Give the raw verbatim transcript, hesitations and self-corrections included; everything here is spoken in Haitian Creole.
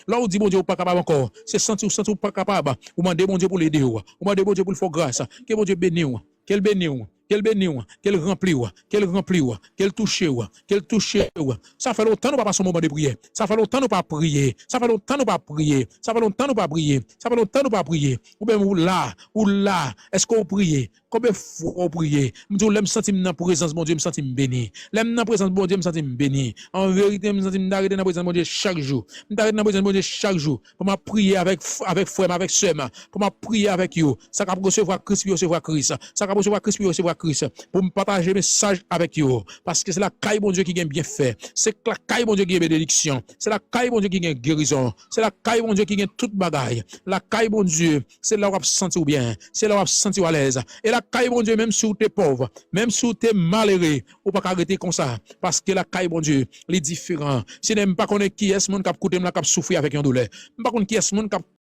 Lè w di Bondye ou pa kapab ankò, se santi w santi w pa kapab, ou mande Bondye pou l ede w, ou mande Bondye pou l fè w gras. Ke Bondye beni w, ke l beni w, ke l beni w, ke l ranpli w, ke l ranpli w, ke l touche w, ke l touche w. Sa fè lontan nou pa pase yon moman de priyè. Sa fè lontan nou pa priye. Sa fè lontan nou pa priye. Sa fè lontan nou pa priye. Sa fè lontan nou pa priye. Ou menm ou la, ou la. Èske w priye? Konbyen fwa w priye? M di w, lè m santi m nan prezans Bondye, m santi m beni. Lè m nan prezans Bondye, m santi m beni. An verite, m santi m ta rete nan prezans Bondye chak jou. M ta rete nan prezans Bondye chak jou. Pou m ap priye avèk, avèk frè m, avèk sè m. Pou m ap priye avèk yo. Sa k ap resevwa Kris, pou yo resevwa Kris. Sa k ap resevwa Kris, pou yo resevwa Kris. Pou m pataje mesaj avèk yo. Paske se lakay Bondye ki gen byenfè. Se lakay Bondye ki gen benediksyon. Se lakay Bondye ki gen gerizon. Se lakay Bondye ki gen tout bagay. Lakay Bondye, se la w ap santi w byen, se la w ap santi w alèz. E lakay Bondye, menm si w te pòv, menm si w te malere, ou pa ka rete konsa. Paske lakay Bondye, li diferan. Senyè, m pa konnen kiyès moun k ap koute m la k ap soufri avèk yon doulè. M pa konn kiyès moun k ap